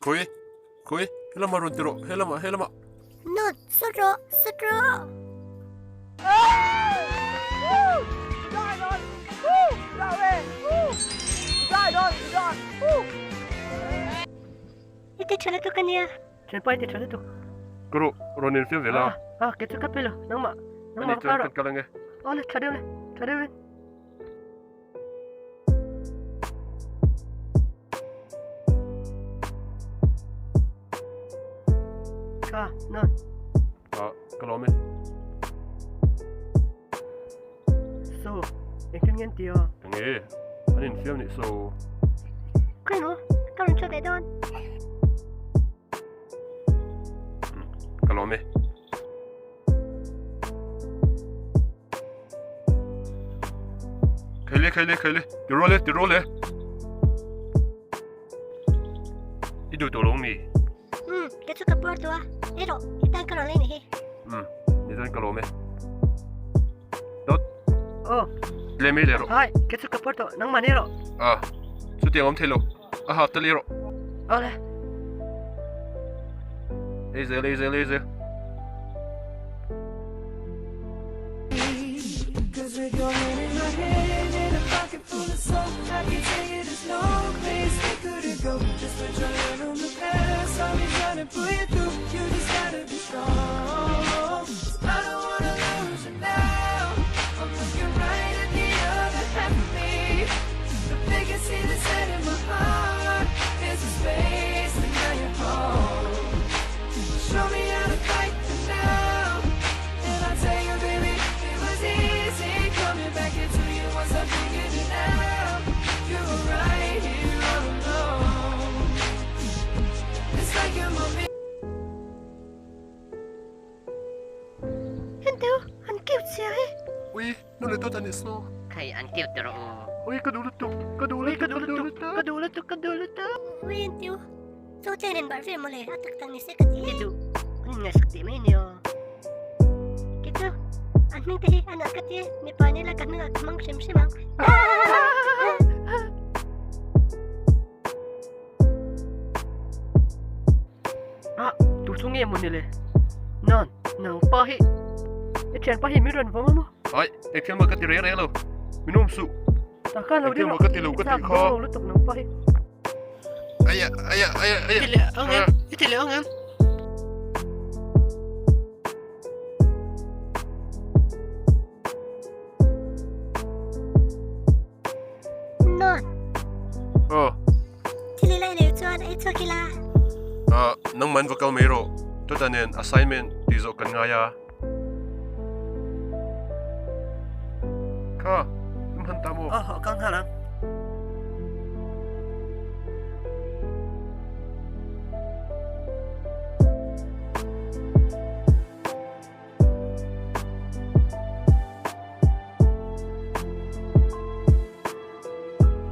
Khawi? Khawi? Helamah rawn ti rawh, helamah, helamah. Nawt, sut rawh, sut rawh. I ti tha lutuk a nia. Thianpa i ti tha lutuk. Ka rawh, rawn infiam ve la. Ah, kei chu ka pe lo, nangmah, nangmah ka rawh. Ani chuan kan kal ange. Awle, tha deuh le, tha deuh le. Tha, nan. Ah, ka lawm e. So, engtin nge an ti a? Enge, an infiam nih so. Khawi maw, ka rawn thu ve dawn. Ka lawm e. Khaile khaile khaile ti rual e ti rual e I duh tawh lo mi? Um ka chu ka puar tawh a ei rawh i tan ka rawn lei ni hi. Um ni chuan ka lawm e. Dawt. Aw. Tlem ei leh rawh. Hai ka chu ka puar tawh nangmah ni rawh. Ah chutiang awm thei lo a hak tal ei rawh. Awle. Ei zel ei zel ei zel. Henteu, an cute sia he. Ui, nu leh tawt a nih saw. Khai, an cute ta rawh u. Ui, ka duh lutuk, ka duh lutuk, ka duh lutuk. Ka duh lutuk, ka duh lutuk. Ui, henteu, chaw chen in barh ve mawle, a tak tak ni se ka ti. Ti duh, an inngaihsak teh mai nia. Keichu, an hming te hi a nalh ka ti e, mipa nila ka hmingah ka hmang hrim hrim ang. Ah, tu chu nge maw ni le? Nan, nang pa hi. I thian pa hi min rawn vawm a maw? Ai, eng thil mah ka ti reng reng lo. Min awm suh. Ta khan lo ding rawh. Eng thil mah ka ti lo ka ti kha. I lutuk nang pa hi. Aya, aya, aya, aya. I ti leh ang em? I ti leh ang em? Nan. Aw. Thil i lei leh chuan ei chhuak ila. Ah, nangman va kal mai rawh. Tawta nen assignment tih zawh kan ngai a. Kha, in han ta maw? Aw, ka nghal ang.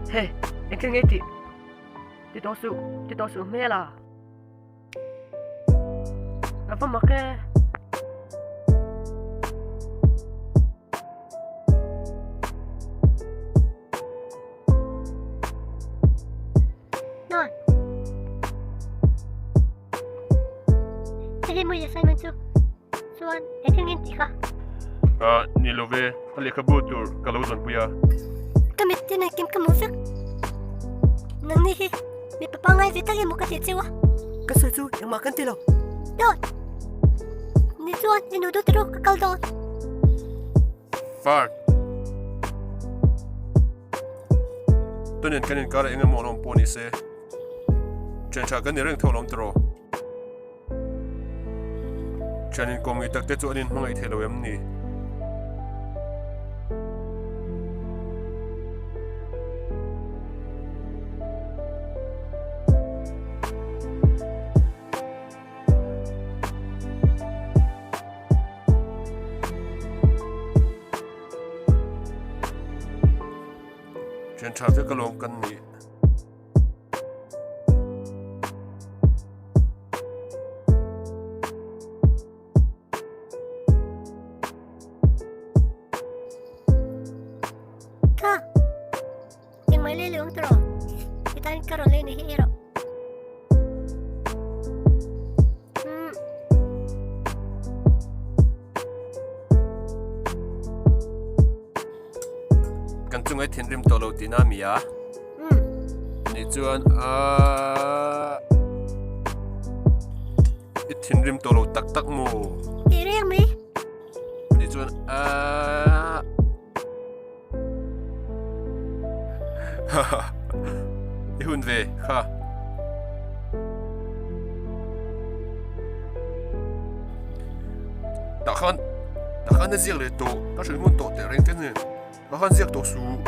Hey, engtin nge tih? Ti tawh suh, ti tawh suh hmel a. A va mak e. Nawn. Hei mawi assignment chu. Chuan engtin nge tih kha? Ah, ni lo ve. A lehkhabu tur ka lo zawnpui a. Ka mit te nen kim ka hmuh vek. Nangni hi mipa pangngai ve tak emaw ka ti cheu a. Ka sawi chu engmah kan ti lo. Dawt! Ni chuan i nu dawt erawh ka kal dawn. Far. Tunin kan inkar eng emaw an awm pawh ni se, thian tha kan ni reng tho alawm tiraw? Thian inkawm ngei tak te chu an inhmangaih thei lo em ni? Thian tha vek alawm kan nih. Tha. Engmah lei leh awm tawh rawh. Titan ka rawn lei ni hi ei rawh. Kan chunga i thinrim tawh lo tihna a mi a? Umm. Nih chuan aaa. I thinrim tawh lo tak tak maw? Tih reng mai. Nih chuan aaa. I hun ve kha. Tah khan tah khan a ziak leh tawh ka hrilh hmun tawh teh reng te nen tah khan ziak tawh suh.